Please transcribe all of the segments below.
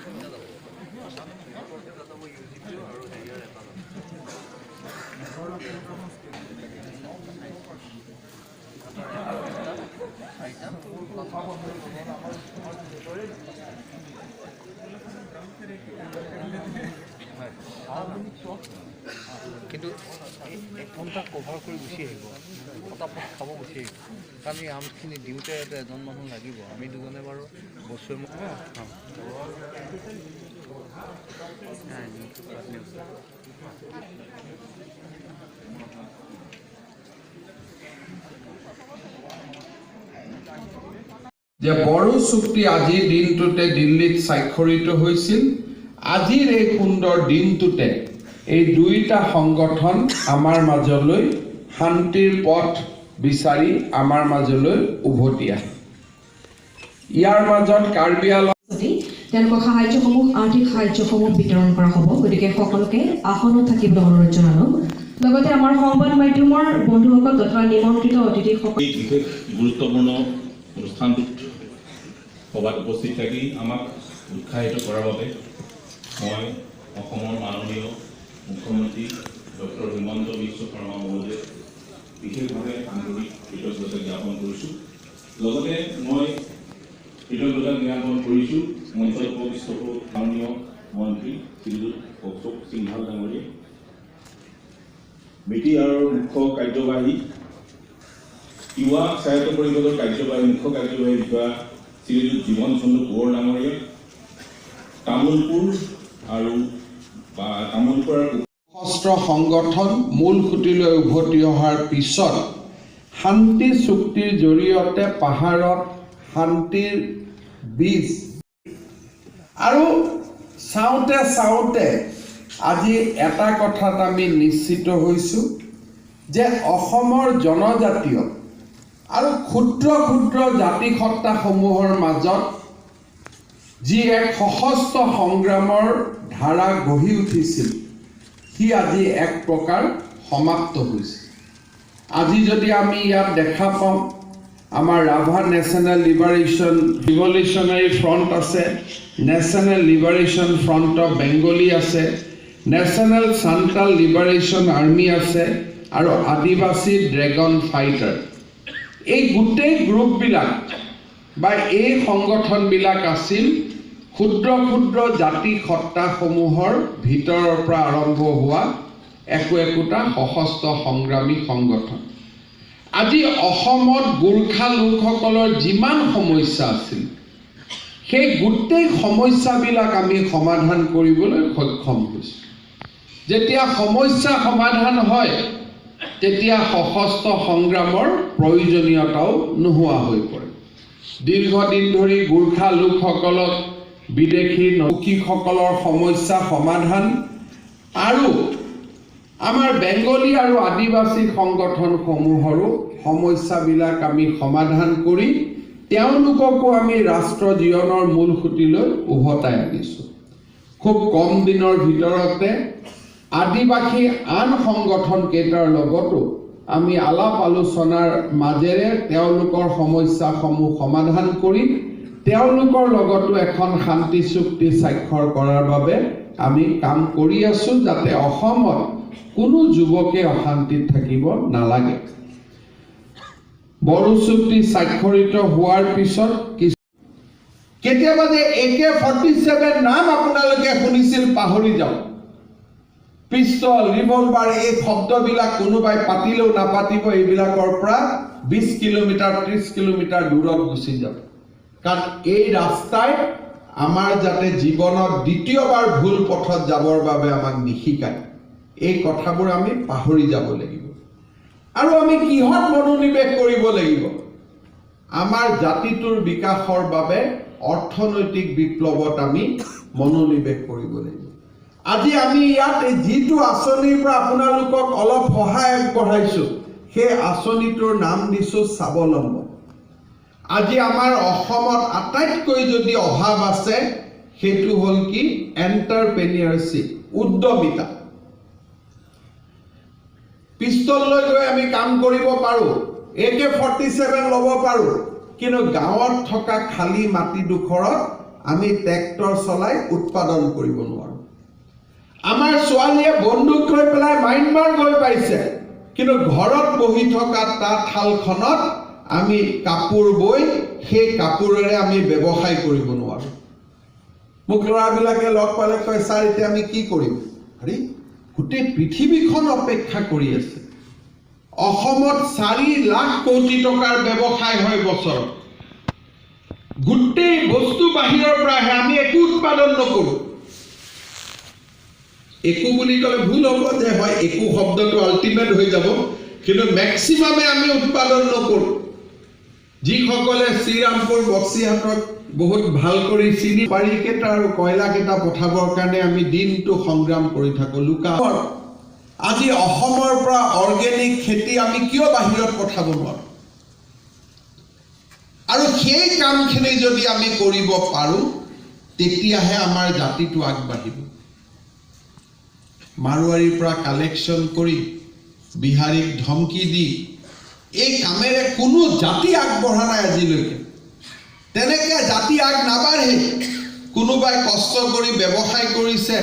তিনিটা যাব। এটা যাব ইউ জি পি আৰু হেৰিয়ৰ এটা যাব। এটা, দুটা, চাৰিটা, পাঁচটা। হয়, কিন্তু এই এক ঘণ্টা কভাৰ কৰি গুচি আহিব, ফটাফট খাব, গুচি আহিব। কাৰণ এই আৰ্মছখিনি দিওঁতে এজন মানুহ লাগিব। আমি দুজনে বাৰু বস্তুৱে। অঁ, যে বড়ো চুক্তি আজিৰ দিনটোতে দিল্লীত স্বাক্ষৰিত হৈছিল। আজিৰ এই সুন্দৰ দিনটোতে এই দুয়োটা সংগঠন আমাৰ মাজলৈ শান্তিৰ পথ বিচাৰি আমাৰ মাজলৈ উভতি আহে। ইয়াৰ মাজত কাৰ্বি আংলং তেওঁলোকৰ সাহায্যসমূহ, আৰ্থিক সাহায্যসমূহ বিতৰণ কৰা হ'ব। গতিকে সকলোকে আসনত থাকিবলৈ অনুৰোধ জনালোঁ। লগতে আমাৰ সংবাদ মাধ্যমৰ বন্ধুসকল তথা নিমন্ত্ৰিত অতিথিসকল। এই বিশেষ গুৰুত্বপূৰ্ণ অনুষ্ঠানটোত সভাত উপস্থিত থাকি আমাক উৎসাহিত কৰাৰ বাবে মই অসমৰ মাননীয় মুখ্যমন্ত্ৰী ডক্টৰ হিমন্ত বিশ্ব শৰ্মা মহোদয়ক বিশেষভাৱে আন্তৰিক কৃতজ্ঞতা জ্ঞাপন কৰিছোঁ। লগতে মই কৃতজ্ঞতা জ্ঞাপন কৰিছোঁ মঞ্চত উপবিষ্ট মাননীয় মন্ত্ৰী শ্ৰীযুত অশোক সিংহাল ডাঙৰীয়া, বিটিআৰৰ মুখ্য কাৰ্যবাহী, তিৱা স্বায়ত্ত পৰিষদৰ কাৰ্যবাহী মুখ্য কাৰ্যবাহী বিষয়া শ্ৰীযুত জীৱন চন্দ্ৰ কোঁৱৰ ডাঙৰীয়া, তামোলপুৰ আৰু বা তামোলপুৰ সশস্ত্ৰ সংগঠন মূল সুঁতিলৈ উভতি অহাৰ পিছত শান্তি চুক্তিৰ জৰিয়তে পাহাৰত শান্তিৰ বীজ আৰু চাওঁতে চাওঁতে আজি এটা কথাত আমি নিশ্চিত হৈছোঁ যে অসমৰ জনজাতীয় আৰু ক্ষুদ্ৰ ক্ষুদ্ৰ জাতিসত্তাসমূহৰ মাজত যি এক সশস্ত্ৰ সংগ্ৰামৰ ধাৰা গঢ়ি উঠিছিল, সি আজি এক প্ৰকাৰ সমাপ্ত হৈছে। আজি যদি আমি ইয়াত দেখা পাওঁ, আমাৰ Rabha national liberation revolutionary front আছে, national liberation front of Bengali আছে, নেশ্যনেল চান্তাল লিবাৰেশ্যন আৰ্মি আছে আৰু আদিবাসী ড্ৰেগন ফাইটাৰ। এই গোটেই গ্ৰুপবিলাক বা এই সংগঠনবিলাক আছিল ক্ষুদ্ৰ ক্ষুদ্ৰ জাতি সত্তাসমূহৰ ভিতৰৰ পৰা আৰম্ভ হোৱা একো একোটা সশস্ত্ৰ সংগ্ৰামী সংগঠন। আজি অসমত গোৰ্খা লোকসকলৰ যিমান সমস্যা আছিল, সেই গোটেই সমস্যাবিলাক আমি সমাধান কৰিবলৈ সক্ষম হৈছোঁ। যেতিয়া সমস্যা সমাধান হয়, তেতিয়া সশস্ত্ৰ সংগ্ৰামৰ প্ৰয়োজনীয়তাও নোহোৱা হৈ পৰে। দীৰ্ঘদিন ধৰি গোৰ্খা লোকসকলক বিদেশী নৌকিসকলৰ সমস্যা সমাধান আৰু আমাৰ বেংগলী আৰু আদিবাসী সংগঠনসমূহৰো সমস্যাবিলাক আমি সমাধান কৰি তেওঁলোককো আমি ৰাষ্ট্ৰ জীৱনৰ মূল সুঁতিলৈ উভতাই আনিছোঁ। খুব কম দিনৰ ভিতৰতে আদিবাসী আন সংগঠন কেইটাৰ লগতো আমি আলাপ আলোচনাৰ মাজেৰে তেওঁলোকৰ সমস্যাসমূহ সমাধান কৰি তেওঁলোকৰ লগতো এখন শান্তি চুক্তি স্বাক্ষৰ কৰাৰ বাবে আমি কাম কৰি আছোঁ, যাতে অসমত কোনো যুৱকে অশান্তিত থাকিব নালাগে। বড়ো চুক্তি স্বাক্ষৰিত হোৱাৰ পিছত কেতিয়াবা যে একে 47 নাম আপোনালোকে শুনিছিল, পাহৰি যাওক। পিষ্টল, ৰিভলভাৰ, এই শব্দবিলাক কোনোবাই পাতিলেও নাপাতিব, এইবিলাকৰ পৰা 20 কিলোমিটাৰ, 30 কিলোমিটাৰ দূৰত গুচি যাওক। কাৰণ এই ৰাস্তাই আমাৰ যাতে জীৱনত দ্বিতীয়বাৰ ভুল পথত যাবৰ বাবে আমাক নিশিকায়। এই কথাবোৰ আমি পাহৰি যাব লাগিব। আৰু আমি কিহত মনোনিৱেশ কৰিব লাগিব? আমাৰ জাতিটোৰ বিকাশৰ বাবে অৰ্থনৈতিক বিপ্লৱত আমি মনোনিৱেশ কৰিব লাগিব। আজি আমি ইয়াত এই যিটো আঁচনিৰ পৰা আপোনালোকক অলপ সহায় আগবঢ়াইছোঁ, সেই আঁচনিটোৰ নাম দিছোঁ স্বাৱলম্বন। আজি আমাৰ অসমত আটাইতকৈ যদি অভাৱ আছে, সেইটো হ'ল কি? এণ্টাৰপ্ৰেনিয়ৰশ্বিপ, উদ্যমিতা। পিষ্টল লৈ গৈ আমি কাম কৰিব পাৰোঁ, একে 47 ল'ব পাৰোঁ, কিন্তু গাঁৱত থকা খালী মাটিডোখৰত আমি ট্ৰেক্টৰ চলাই উৎপাদন কৰিব নোৱাৰোঁ। আমাৰ ছোৱালীয়ে বন্দুক লৈ পেলাই মাইনমাৰ গৈ পাইছে, কিন্তু ঘৰত বহি থকা তাঁতশালখনত আমি কাপোৰ বৈ সেই কাপোৰেৰে আমি ব্যৱসায় কৰিব নোৱাৰোঁ। মোক ল'ৰাবিলাকে লগ পালে কয়, "ছাৰ, এতিয়া আমি কি কৰিম?" আৰে, গোটেই পৃথিৱীখন অপেক্ষা কৰি আছে। অসমত 4 লাখ কোটি টকাৰ ব্যৱসায় হয় বছৰত। গোটেই বস্তু বাহিৰৰ পৰা আহে, আমি একো উৎপাদন নকৰোঁ। একো বুলি ক'লে ভুল হ'ব যে হয়, একো শব্দটো আল্টিমেট হৈ যাব, কিন্তু মেক্সিমামে আমি উৎপাদন নকৰোঁ। যিসকলে শ্ৰীৰামপুৰ বক্সিহাটক বহুত ভাল কৰি চিনি পাৰিকেইটা আৰু কয়লাকেইটা পঠাবৰ কাৰণে আমি দিনটো সংগ্ৰাম কৰি থাকোঁ। লোকা আজি অসমৰ পৰা অৰ্গেনিক খেতি আমি কিয় বাহিৰত পঠাব নোৱাৰোঁ? আৰু সেই কামখিনি যদি আমি কৰিব পাৰোঁ, তেতিয়াহে আমাৰ জাতিটো আগবাঢ়িব। মাৰোৱাৰীৰ পৰা কালেকশ্যন কৰি বিহাৰীক ধমকি দি এই কামেৰে কোনো জাতি আগবঢ়া নাই আজিলৈকে। তেনেকে জাতি আগ নাবাঢ়ে। কোনোবাই কষ্ট কৰি ব্যৱসায় কৰিছে,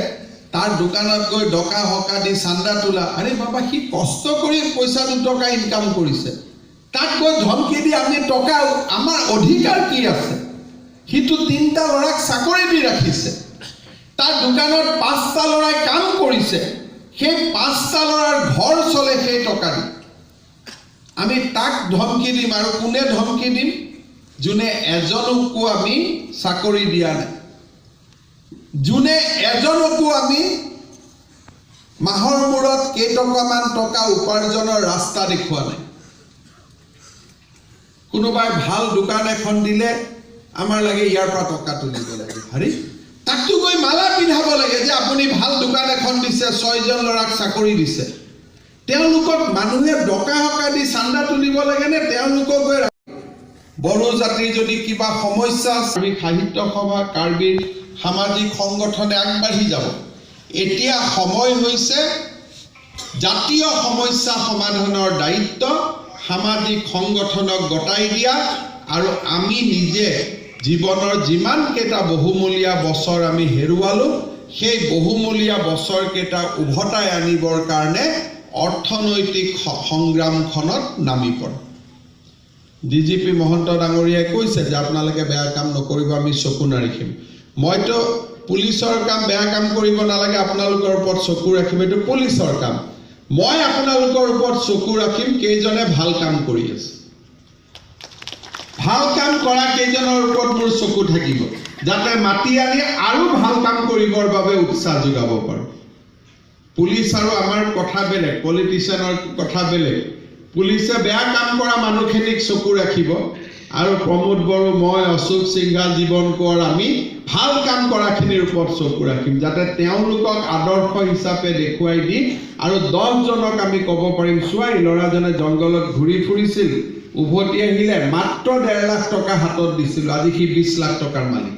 তাৰ দোকানত গৈ ডকা হকা দি চান্দা তোলা, আৰে বাবা, সি কষ্ট কৰি পইচা 2 টকা ইনকাম কৰিছে, তাক গৈ ধমকি দি আমি টকা, আমাৰ অধিকাৰ কি আছে? সিটো তিনিটা ল'ৰাক চাকৰি দি ৰাখিছে, তাৰ দোকানত পাঁচটা ল'ৰাই কাম কৰিছে, সেই পাঁচটা ল'ৰাৰ ঘৰ চলে সেই টকা দি। আমি তাক ধমকি দিম আৰু কোনে ধমকি দিম, যোনে এজনকো আমি চাকৰি দিয়া নাই, যোনে এজনকো আমি মাহৰ মূৰত কেইটকামান টকা উপাৰ্জনৰ ৰাস্তা দেখুওৱা নাই। কোনোবাই ভাল দোকান এখন দিলে আমাৰ লাগে ইয়াৰ পৰা টকা তুলিব লাগে। আৰে, তাকতো গৈ মালা পিন্ধাব লাগে যে আপুনি ভাল দোকান এখন দিছে, ছয়জন ল'ৰাক চাকৰি দিছে। তেওঁলোকক মানুহে ডকা হকা দি চান্দা তুলিব লাগে নে তেওঁলোকক গৈ? বড়ো জাতিৰ যদি কিবা সমস্যা আছে, আমি সাহিত্য সভা, কাৰ্বিৰ সামাজিক সংগঠনে আগবাঢ়ি যাব। এতিয়া সময় হৈছে জাতীয় সমস্যা সমাধানৰ দায়িত্ব সামাজিক সংগঠনক গতাই দিয়া আৰু আমি নিজে জীৱনৰ যিমানকেইটা বহুমূলীয়া বছৰ আমি হেৰুৱালোঁ, সেই বহুমূলীয়া বছৰকেইটা উভতাই আনিবৰ কাৰণে অৰ্থনৈতিক সংগ্ৰামখনত নামি পৰে। ডিজিপি মহন্ত ডাঙৰীয়াই কৈছে যে আপোনালোকে বেয়া কাম নকৰিব, আমি চকু নাৰাখিম। মইতো পুলিচৰ কাম, বেয়া কাম কৰিব নালাগে, আপোনালোকৰ ওপৰত চকু ৰাখিম, এইটো পুলিচৰ কাম। মই আপোনালোকৰ ওপৰত চকু ৰাখিম কেইজনে ভাল কাম কৰি আছে। ভাল কাম কৰা কেইজনৰ ওপৰত মোৰ চকু থাকিব, যাতে মাতি আনি আৰু ভাল কাম কৰিবৰ বাবে উৎসাহ যোগাব পাৰোঁ। পুলিচ আৰু আমাৰ কথা বেলেগ, পলিটিচিয়ানৰ কথা বেলেগ। পুলিচে বেয়া কাম কৰা মানুহখিনিক চকু ৰাখিব আৰু প্ৰমোদ বড়ো, মই, অশোক সিংঘাল, জীৱন কোঁৱৰ, আমি ভাল কাম কৰাখিনিৰ ওপৰত চকু ৰাখিম, যাতে তেওঁলোকক আদৰ্শ হিচাপে দেখুৱাই দি আৰু 10জনক আমি ক'ব পাৰিম, চোৱা, এই ল'ৰাজনে জংঘলত ঘূৰি ফুৰিছিল, উভতি আহিলে, মাত্ৰ 1.5 লাখ টকা হাতত দিছিলোঁ, আজি সি 20 লাখ টকাৰ মালিক।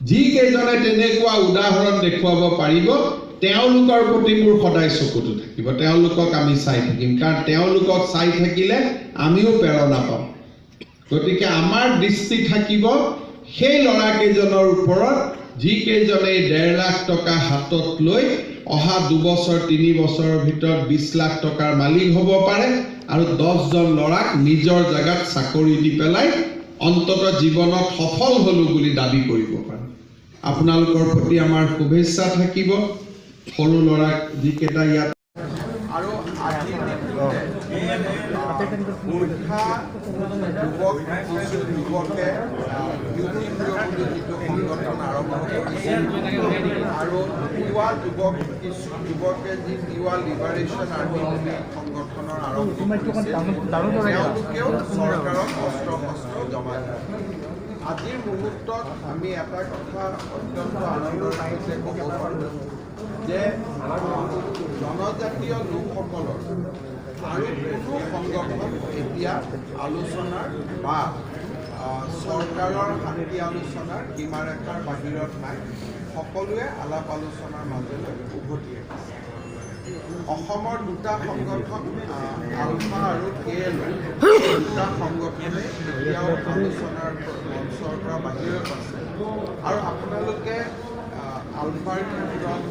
যিকেইজনে তেনেকুৱা উদাহৰণ দেখুৱাব পাৰিব, তেওঁলোকৰ প্ৰতি মোৰ সদায় চকুটো থাকিব। তেওঁলোকক আমি চাই থাকিম, কাৰণ তেওঁলোকক চাই থাকিলে আমিও প্ৰেৰণা পাম। গতিকে আমাৰ দৃষ্টি থাকিব সেই ল'ৰাকেইজনৰ ওপৰত, যিকেইজনে এই 1.5 লাখ টকা হাতত লৈ অহা 2 বছৰ 3 বছৰৰ ভিতৰত 20 লাখ টকাৰ মালিক হ'ব পাৰে আৰু 10জন ল'ৰাক নিজৰ জেগাত চাকৰি দি পেলাই অন্ততঃ জীৱনত সফল হ'লো বুলি দাবী কৰিব পাৰে। আপোনালোকৰ প্ৰতি আমাৰ শুভেচ্ছা থাকিব। সৰু ল'ৰাক যিকেইটা ইয়াত আৰু আজিৰ দিনটোতে গোৰ্খা যুৱক, কিছু যুৱকে ইউথ ইন্দ্ৰ বুলি যিটো সংগঠন আৰম্ভ কৰিছে আৰু তিৱা যুৱক, কিছু যুৱকে যি তিৱা লিবাৰেশ্যন আৰ্মি বুলি সংগঠনৰ আৰম্ভ কৰিছে, তেওঁলোকেও চৰকাৰক অস্ত্ৰ শস্ত্ৰ জমা দিয়ে। আজিৰ মুহূৰ্তত আমি এটা কথা অত্যন্ত আনন্দৰ সৈতে ক'ব পাৰোঁ যে জনজাতীয় লোকসকলৰ আৰু কোনো সংগঠন এতিয়া আলোচনাৰ বা চৰকাৰৰ শান্তি আলোচনাৰ সীমাৰেখাৰ বাহিৰত নাই। সকলোৱে আলাপ আলোচনাৰ মাজলৈ উভতি আহিছে। অসমৰ দুটা সংগঠন, আলফা আৰু কে এল, দুটা সংগঠনে এতিয়াও আলোচনাৰ মঞ্চৰ পৰা বাহিৰত আছে। আৰু আপোনালোকে আলফাৰ ক্ষেত্ৰত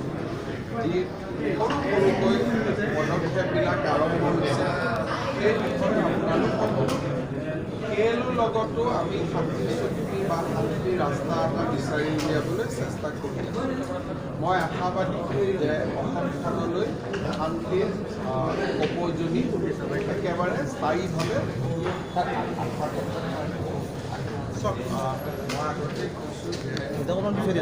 যি সৰু সৰুকৈ পদক্ষেপবিলাক আৰম্ভ হৈছে, সেই বিষয়ে আপোনালোক অৱগত। কে এলৰ লগতো আমি শান্তি চুক্তি বা শান্তিৰ ৰাস্তা এটা বিচাৰি উলিয়াবলৈ চেষ্টা কৰি আছোঁ। মই আশাবাদী যে অসমখনলৈ শান্তিৰ কপৌজনী একেবাৰে স্থায়ীভাৱে চব মই আগতেই কৈছোঁ যে